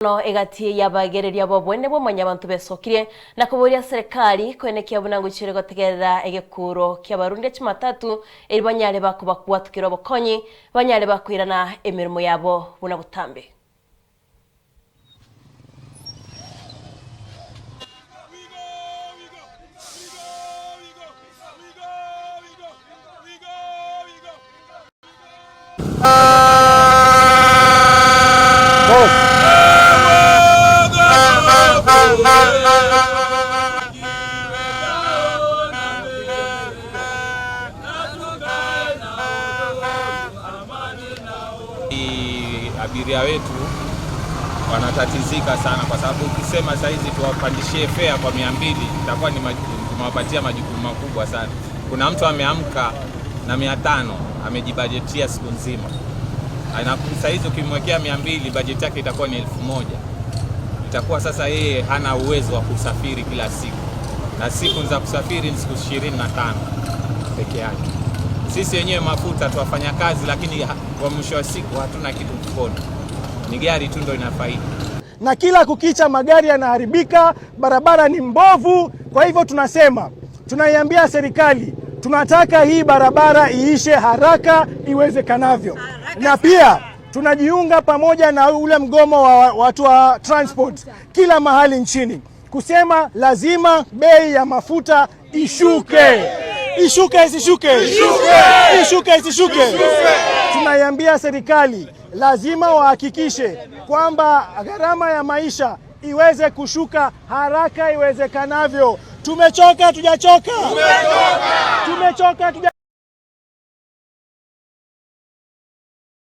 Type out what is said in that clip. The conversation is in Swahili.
Bono egati y'abagereria b'oboene bwa Mwanyabanto besokirie na koboria serikali koenekia buna ngochire gotegerera egekuro ki'abarundia chimatatu erio banyare bakobabwatukera obokonyi banyare bakoirana emeremo yabo buna botambe. Abiria wetu wanatatizika sana, kwa sababu ukisema saizi tuwapandishie fea kwa 200 itakuwa ni tumewapatia majukumu makubwa sana. Kuna mtu ameamka na 500 amejibajetia siku nzima, saizi ukimwekea 200 bajeti yake itakuwa ni 1000. Itakuwa sasa yeye hana uwezo wa kusafiri kila siku, na siku za kusafiri ni siku 25 peke yake. Sisi wenyewe mafuta tuwafanya kazi, lakini kwa mwisho wa siku hatuna kitu mfukoni, ni gari tu ndo ina faida. Na kila kukicha magari yanaharibika, barabara ni mbovu. Kwa hivyo tunasema, tunaiambia serikali tunataka hii barabara iishe haraka iwezekanavyo, na pia tunajiunga pamoja na ule mgomo wa watu wa transport kila mahali nchini kusema lazima bei ya mafuta ishuke. Ishuke isishuke? Ishuke isishuke? Tunaiambia serikali lazima wahakikishe kwamba gharama ya maisha iweze kushuka haraka iwezekanavyo. Tumechoka, tujachoka? Tumechoka, tujachoka?